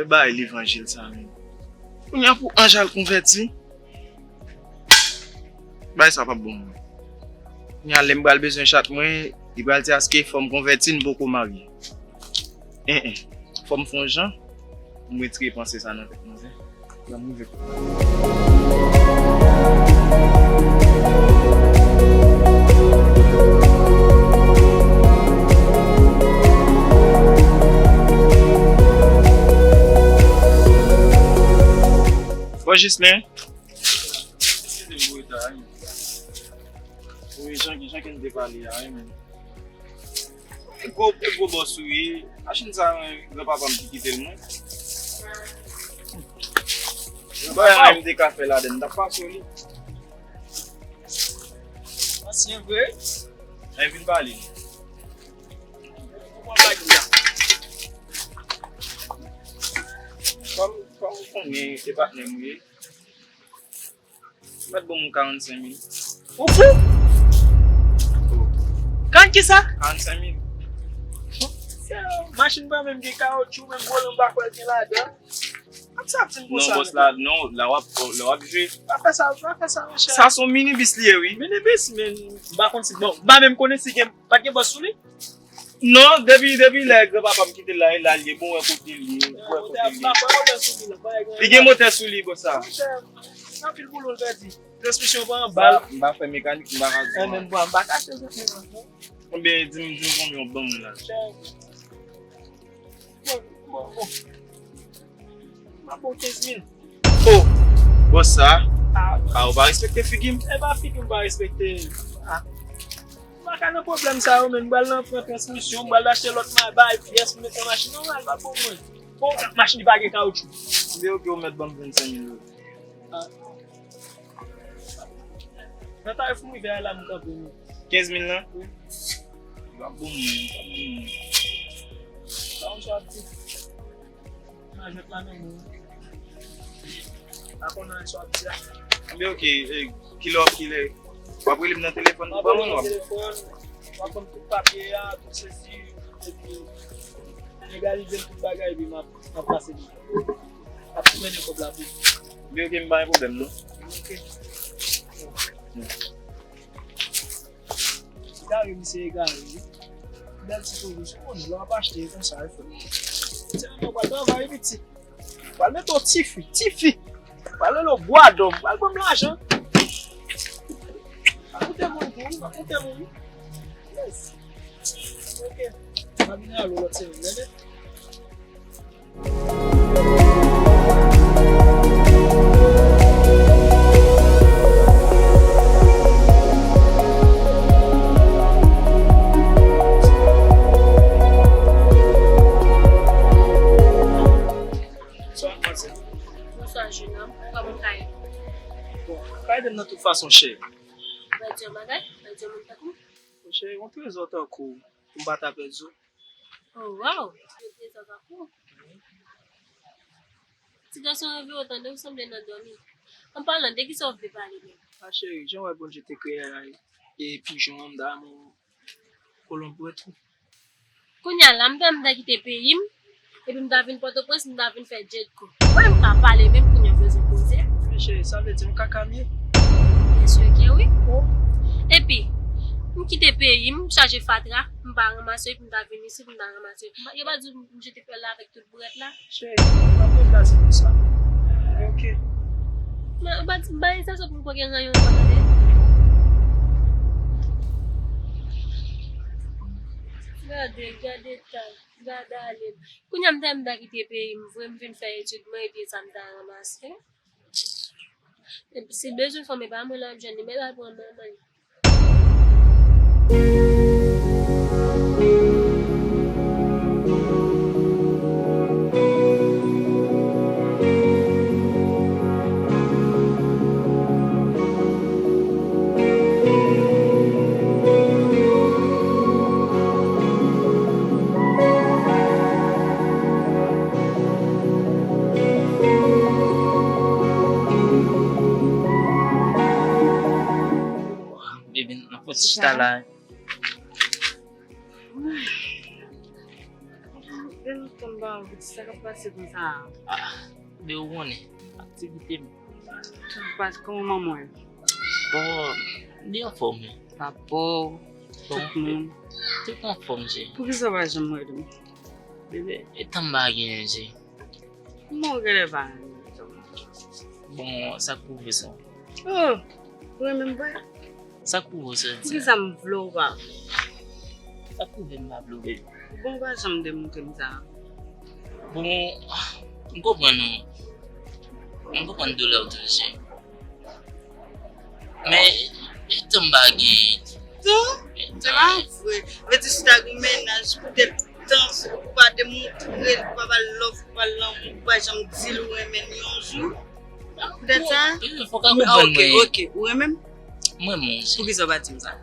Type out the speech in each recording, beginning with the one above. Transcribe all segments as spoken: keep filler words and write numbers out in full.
Bay levanjil sa menm. Kounye a pou anj al konvèti. Bay sa p ap bon mwen. Kounye a lè m pral bezwen chat mwen, li pral di aske fò m konvèti, m poko marye. En en. Fò m fè yon jan pou m retire panse sa nan tèt mwen. Ban m rive. Bò Jislè. Eskize m pou reta a, wi, men. Wi, jan, jan ke n te pale a, wi, men. E gwo, e gwo bòs ou ye. Machin sa a, mwen, granpapa m ki kite l mwen. Bagay mwen te ka fè ladann, m t ap pase w li. Ansyen vre. Mwen vin pale. Ou pran bagay la. Kòm, kòm ou konnen, se patnè m ou ye. Mèt ban mwen karannsenk mil. Ou fou? Karant kisa? Karannsenk mil. Machin pa menm gen kawotchou, menm volan m pa kwè l gen ladan. Ak sa ap di m konsa. Non, bòs la, non, la w ap, la w ap jwe. Pa fè sa, pa fè sa, monchè. Sa se yon minibis li ye, wi. Minibis, men m pa konn si, bon, m pa menm konnen si gen, pa t gen bòs sou li. Non, depi, depi lè granpapa m kite l la, e la l ye, bon, wè kote l ye, wè kote l ye. Li gen motè sou li, bòs sa. Anpil boulon l pèdi. Transmisyon pa anba l. M pa fè mekanik, m pa ka di. Enben, m pa kache sa. Konbyen, di m, di m konbyen w ban mwen la. Bon, bon, bon. M ap ba w kenz mil. Oh! Bòs sa? Ah, ou pa respekte figi m? E pa figi m pa respekte. Ah. M pa ka nan pwoblèm sa yo, men m pral nan pran transmisyon, m pral achte lòt ma-, bay pyès pou mete nan machin nan, al pa bon mwen. Bon, machin li pa gen kawotchou. Ebyen, oke, ou mèt ban m vennsenk mil yo. Ah. Nan tarif m rive a la, m kanpe, men. Kenz mil lan? Wi. Li pa bon, li pa bon. Sa yon swa ap di. Nan jwèt la, men, men. Pa konn anyen swa ap di a. Ebyen, oke, e, kilè w ap, kilè? W ap rele m nan telefòn pou ban mwen, w ap. Telefòn, w ap ban m tout papye a, tout sesi, epi legalize m tout bagay, epi m ap, m ap pase li. M ap mennen kòb la pou ou. Ebyen, oke, m pa gen pwoblèm, non. Oke. Egare, misye egare, wi. Bèl ti pwodui, se konnen, lè w ap achte, e konsa, e fè. Se mwen pral travay, wi, pitit. Pral mete w tifi, tifi. Pral rele w bwa dòm, pral ban m lajan. Pa koute moun tou, pa koute moun. Yes. Ok. M ap vin rale w lòt semèn, tande? Bonswa, madmwazèl. Bonswa, jenòm. Kòman w ka ye? Bon, w ka ede m nan tout fason, chè. Ou pèdi yon bagay? Ou pèdi yon moun tankou m? Chè, yon trezò tankou w, pou m pa ta pèdi w. Oh, wow! Yon trezò tankou w. Ti gason reve w tande, ou sanble nan dòmi. An palan, de kisa w vle pale menm? A cheri, jan w wè Bondye te kreye a, e pijon an, m ta renmen w kolonbwèt ou. Kounye a la, m ta, m ta kite peyi m, epi m ta vin Pòtoprens, m ta vin fè djèt kou. Wè m ka pale menm kounye a, bezwen koze. Men cheri, sa vle di m kaka m ye? Byen si ke wi. Oh. Epi, m kite peyi m, m chaje fatra, m pa ranmase, epi m ta vin isit, m ta ranmase. M pa, yo pa di m jete fyèl la avèk tout bourèt la. Cheri, m ap replace pou sa. Ok. Men, ou pa di, bay sa sou pou m kwè gen ranyon ankò, tande. Gade, gade tan, gade ale. Kounye a m ta, m ta kite peyi m vre, m vin fè etid mwen, epi sa m ta ranmase. Epi si bezwen fanm, e pa mwen l ap jwenn, li mèt al pran manman l. Baby, n ap fè ti chita la. Depi lontan m pa wè w, sa k ap pase konsa a? Ah, men ou konnen, aktivite m. Tout pase, kòman manman w? Bon, li anfòm, wi. Papa w, bon, tout moun. Tout anfòm, cheri. Poukisa w pa janm rele m? Bebe, e tan m pa genyen, cheri. Kòman w genlè pa renmen m? Bon, sa k pwouve sa? Oh, ou renmen m vre? Sa k pwouve sa w di a? Poukisa m vle w pa vle? Sa k pwouve m pa vle w, bebe? Bon, ou pa janm demontre m sa. Bon, m konprann ou. M konprann doulè w tou, cheri. Men, e tan m pa genyen. Tan? Se pa vre. Vle di si w ta gen yon mennaj, poutèt tan, ou pa demontre l, ou pa ba l love, ou pa ba l lanmou, ou pa janm di l ou renmen l yon jou. Poutèt sa? Bon, fòk a konprann mwen. Ok, ok, ou renmen m? Mwen, mwen, cheri. Poukisa w pa di m sa?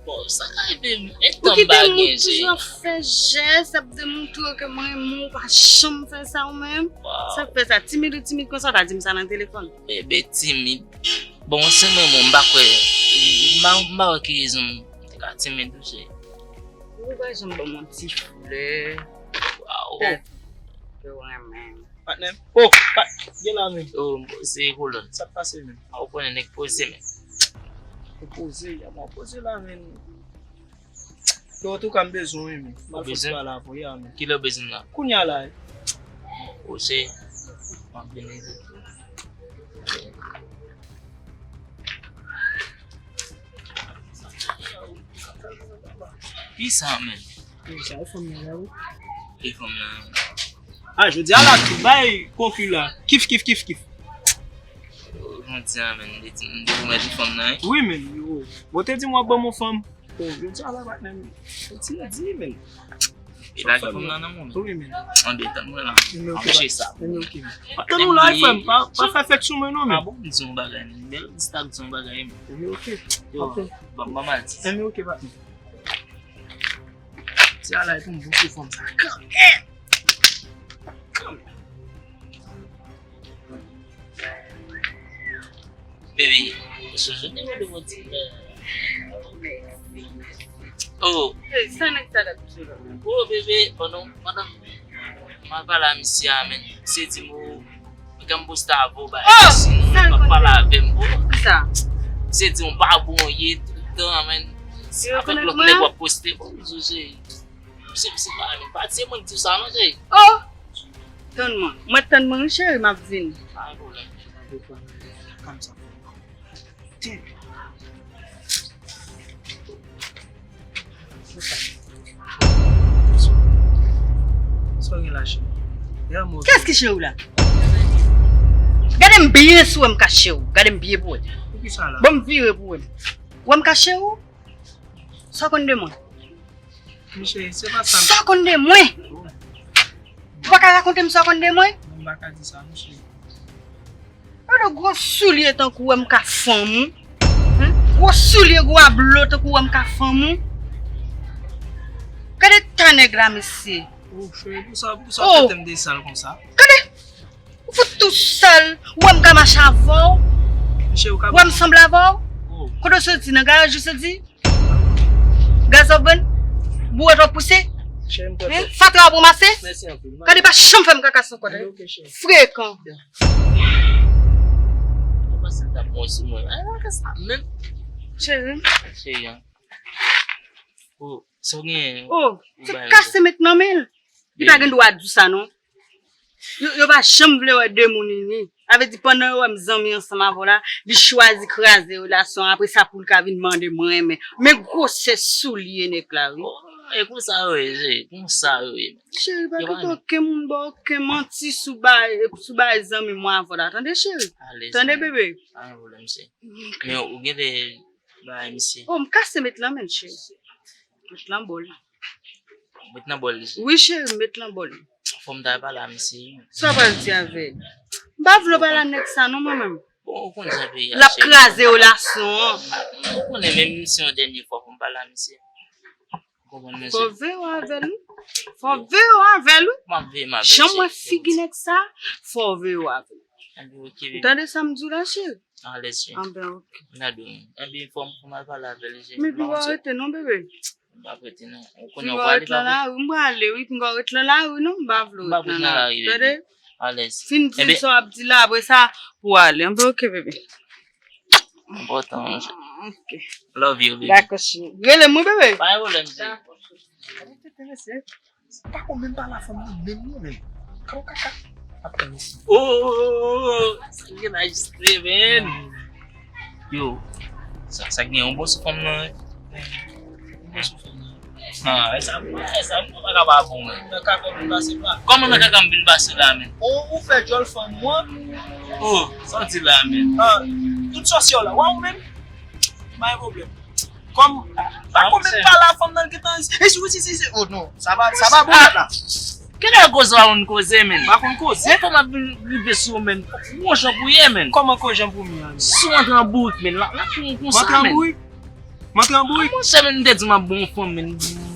Bon, sa ka rive m. E tan m pa genyen, cheri. Ou kite moun toujou ap fè jès, ap demontre w ke mwen renmen w, ou pa janm fè sa ou menm. Sa k fè sa? Timid ou timid konsa, w ta di m sa nan telefòn. Bebe timid. Bon, si m renmen w, m pa kwè, m pa, m pa wè ki rezon m te ka timid tou, cheri. Ou pa janm ban m yon ti flè. Waw. Ke w renmen m. Patnè m. Oh, pa, gen la menm. Oh, se kolòn. Sa k pase menm? A, ou konnen nèg poze menm. Ou poze, ya mwen poze la menm. Yo, antouka, m bezwen w, wi, men. M al fè ti pale avè w, ya, men. Kilè w bezwen m la? Kounya la, wi. O, se, m ap vini. Kisa, men? Kisa, e fanm nan la, wi. E fanm nan. A, jodi a la, tout bay konki la. Kif, kif, kif, kif. Jodi a, men, m te di, m te pwomèt li fanm nan, wi. Wi, men, yo. Bon, te di m w ap ban m yon fanm. Oh, jodi a la, patnè m. Ti di, men. E lage fanm nan nan mwen. Wi, men. Anben, tann mwen la. Anben, ok, pa, anben, ok, men. Tann ou la, frè m, pa, pa fè fèk sou mwen, non, men. A bon, m di yon bagay, men. Bèl, m di tak di yon bagay, men. Anben, ok. Yo, ban, ban m al di. Anben, ok, patnè. Ti a la, e pou m bouke fanm sa. Kanmenm! Kanmenm! Bebe, ou sonje te mande mwen ti flè? Oh. Hey, sa nèg sa t ap di la? Oh, bebe, pandan, pandan m al pale a misye a, men, misye di m, oh, m gen m poste avè w, bagay, oh, sinon, l ap pale avè m, oh. Kisa? Misye di m pa bon ye, tout tan, men, avèk lòt nèg w ap poste, oh, m sonje. Misye, misye pa renmen m. Pa di se mwen k di w sa non, cheri. Oh! Tann mwen. Mwen tann mwen wi, cheri, m ap vini. Pa gen pwoblèm. Kòmsa. Tè. Sa w gen la, cheri? Kiyès ki cheri w la? Gade m byen si w wè m ka cheri w. Gade m byen pou wè. Poukisa la? Bon, m vire pou wè m. Wè m ka cheri w? Sa w konn de mwen? Miche, se pa sa. Sa w konn de mwen? Ou pa ka rakonte m sa w konn de mwen? Non, m pa ka di sa, miche. Gade gwo soulye tankou w wè m ka fanm ou. Hen? Gwo soulye, gwo ablo tankou w wè m ka fanm ou. Gade ta nèg la, mesye. Oh, cheri, pou sa, pou sa w trete m de sal konsa? Gade! Ou fout tou sal, ou wè m ka mache avè w? Miche, ou ka... Ou wè m sanble avè w? Oh. Kote w soti, nan garaj ou soti? Gaz w ap vann? Bouwèt w ap pouse? Cheri, m kontan. Hen? Fatra w ap ranmase? Mèsi anpil. Gade, pa janm fè m kaka sou kò, tande? Ok, cheri. Frekan. Ou panse l t ap bon sou mwen? Ay, mwen fè sa menm. Cheri. Cheri, an. Oh, sa w genyen? Oh, se kase met nan men l. Li pa gen dwa di w sa, non. Yo, yo pa janm vle wè de moun ini. Sa vle di pandan yo wè m zanmi ansanm avè w la, li chwazi kraze relasyon an, apre sa pou l ka vin mande m renmen. Men gwosè soulye nèg la, wi. Oh, e konsa yo ye, cheri, konsa yo ye. Cheri, pa kite okenn moun ba w okenn manti sou bay, sou bay zanmi mwen avè w la, tande, cheri? Tande, bebe? Pa gen pwoblèm, cheri. Men ou genlè bay misye. Oh, m kase met lan men l, cheri. Met lan bò l. Met nan bò l, cheri. Wi, cheri, met lan bò l. Fò m ta pale a misye. Sa w pral di avè l? M pa vle w pale a nèg sa non, mwen menm. Bon, ou konn jan peyi a, cheri. L ap kraze relasyon an. Ou konnen menm si yon dènye fwa pou m pale a misye. Ou konprann, mesye? Fò w veye w avè l, wi. Fò w veye w avè l, wi. M ap veye m avè l, cheri. Jan m wè figi nèg sa, fò w veye w avè l. Anben, ok, bebe. Ou tande sa m di w la, cheri? Alèz, cheri. Anben, ok. M ta di w. Anben, fò m, fò m al pale avè l, cheri. Men pi w arete non, bebe. M p ap rete non. Ou konnen ou prale, pa vre? Pinga w ret nan lari, m prale, wi. Pinga w ret nan lari non, m pa vle w ret nan lari. Tande? Alèz. Fin di l sa w ap di la, apre sa, pou w ale. Anben, oke, bebe. Enpòtan, monchè. Oke. Love you, baby. Dakò, cheri. Rele m, wi, bebe. Pa gen pwoblèm, cheri. Dakò, cheri. Gade tete mesye. Pa konn menm pale a fanm nan menm non, menm. Kaw kaka. Ap tann isi. Oh, sa gen majistre, man. Yo, sa, sa gen yon bon sou fanm nan, wi. Yon bon sou fanm nan. Ah, e sa, e sa, mwen pa ka pa bon, man. Nan kaka m vin pase la. Kòman nan kaka m vin pase la, man? Ou, ou fè djòl fanm mwen. Oh, sa w di la, man? Ah, tout sòsyè w la, wa ou menm? Pa gen pwoblèm. Kòm, pa konn menm pale a fanm nan, l gentan, e si, si, si, si, oh non, sa pa, sa pa bon la. Kilè koze w ap konn koze, man? Pa konn koze. Yon fanm ap vin rive sou ou, man. Yon jan pou ye, man. Kòman koze jan pou m ye, an? Si w antre an bourik, man, l ap, l ap fè w konsa, man. M antre an bourik? M antre an bourik? Monchè, man, m te di m ap bon fanm, man.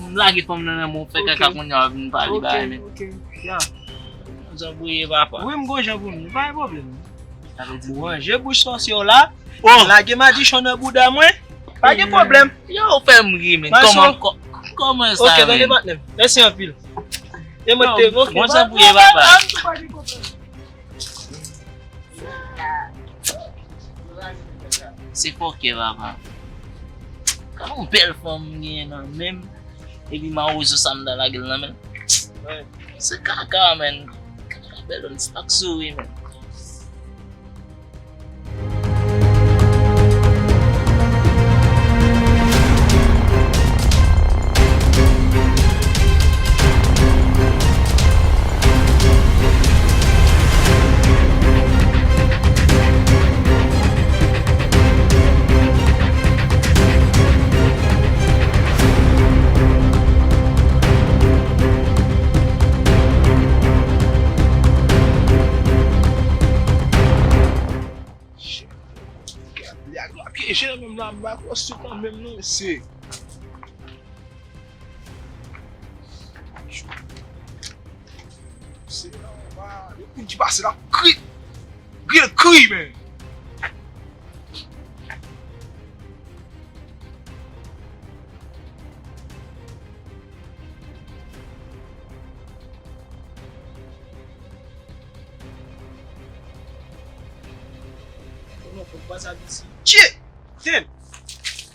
M lage fanm nan nan men w, fè kaka kounye a w ap vin pale bagay, man. Ok, ok, ya. Jan pou ye, papa. Wi, m gon jan pou m ye, pa gen pwoblèm. Sa vle di ou ranje bouch sòsyè w la, oh, lage madichon nan bouda mwen, pa gen pwoblèm. Yo, ou fè m ri, man. Kòman, kò-, kòman sa, man? Ok, tande patnè m. Mèsi anpil. E mwen te, ok, bon jan pou ye, papa. Se fòkè, papa. Gade yon bèl fanm m genyen nan men m. Epi mawozo sa m ta lage l nan men l. Se kaka, man. Kaka bèl, yon spak sou wi, man. Gad, gad, gad, pyeje nan menm la, m pa kwè sou kanmenm non, mesye. Se la, depi m di pase la, kri, griyen kri, men. Non, fòk pa sa di si. Tchè! Tèl!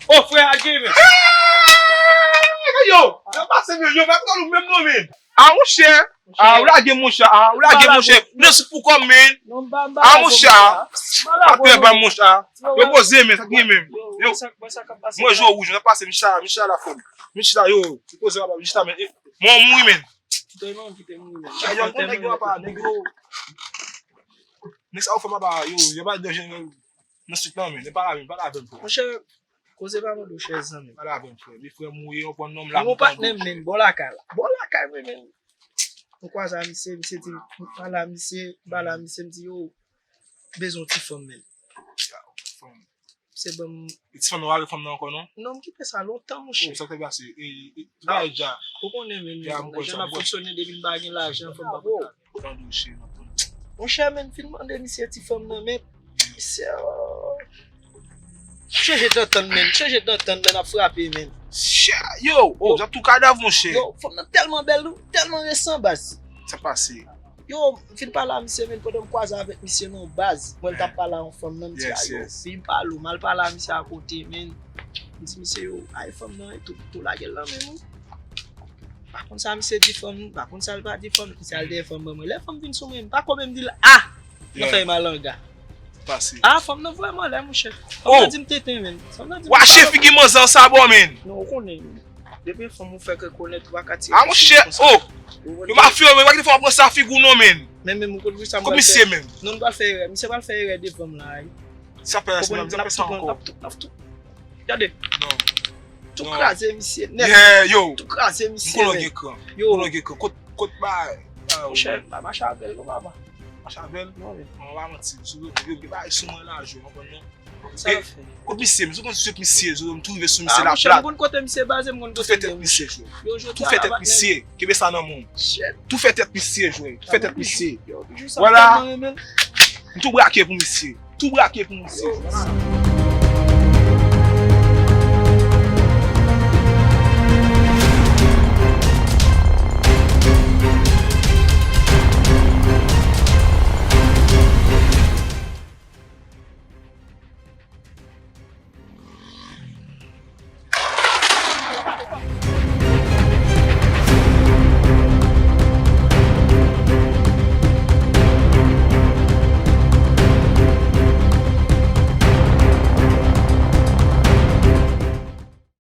Oh, frè a gen, men. Yo! Nan pase, men, yo, pa konn ou menm non, men. Ah, monchè. Ah, ou lage monchè, ah, ou lage monchè. Nan sou pou kòm, men. Ah, monchè. Atè ba monchè. Yo poze, men, sa gen, men. Yo. Mwen jwe wouj, nan pase, Micha, Micha la fòm. Micha, yo, yo poze la, Micha, men. Mwen mouri, men. Kite non, kite mouri, men. Yo, nèg yo pa, nèg yo. Nèg sa yo fè m aba, yo, yo pa danje, men. Nan sit lan, men, e pa la, men, pa la avè m, frè. Monchè, koze pa mande w chèz, zanmi. Pa la avè m, frè. Li frè m ou ye, yon pran nonm la. Yon patnè m, men, bò lakay la. Bò lakay mwen, men. Mwen kwaze a misye, misye di, m pale a misye, m pale a misye, m di, yo, bezwen yon ti fanm, men. Misye ban m. E ti fanm nan, w ale fanm nan ankò, non? Non, m kite sa lontan, monchè. Oh, sa k te pase? E, e, e, ou pa ja. Ou konnen, men, men, jan n ap fonksyone depi n pa gen lajan, fanm pa kontan. Tande w, cheri, m ap tande. Monchè, men, m fin mande misye ti fanm nan, men, misye, oh. Chanje dantann, men, chanje dantann, men, ap frape, men. Yo, oh, j ap tou kadav, monchè. Yo, fanm nan tèlman bèl, tèlman resan, baz. Sa pase? Yo, m fin pale a misye, men, pandan m kwaze avèk misye nan yon baz. Mwen, l t ap pale a yon fanm nan, m di, a, yo, fi m pale w, m al pale a misye akote, men. M di misye, yo, ay, fanm nan, e tou, tou lage l nan men m, wi. Pa konn sa misye di fanm, pa konn sa l pa di fanm, misye al dèyè fanm ban mwen. Lè fanm vin sou mwen, m pa ko menm di l, a! Nan fèy malanga. Pase. A, fanm nan vrèman lè, monchè. Fanm nan di m tenten, men. Fanm nan di m wache figi manzè an sabò, men. Non, ou konnen, men. Depi fanm ou fèk rekonèt, ou pa ka tire. A, monchè, oh! Yo mafya, men, pa kite fanm pran sa figi w non, men. Men, men, ou konn sa m pral fè. Kot misye menm? Non, m pral fè erè. Misye pral fè erè devan m la, wi. Sa fè, sa fè sa ankò. N ap tou, n ap tou. Gade. Non. Tou kraze misye nèt. Yeah, yo. Tou kraze misye nèt. M konnen w gen kran. Yo. M konnen w gen kran. Kot, kot ba, ba, monchè, m pa mache avè l non, papa. Mache avè l? Non, men. Mwen pa manti. Sou yo, yo gen bagay sou mwen la, yo, w konprann non? Sa l ap fè? Kot misye, misye konn sou misye, yo, m tou rive sou misye la. A, monchè, m konn kote misye baze, m konn kote l ye, monchè. Tou fè tèt misye, yo. Yo, jodi a, tou fè tèt misye. Kenbe sa nan men w. Tou fè tèt misye, yo. Tou fè tèt misye. Vwala. M tou brake pou misye. Tou brake pou misye. Vwala.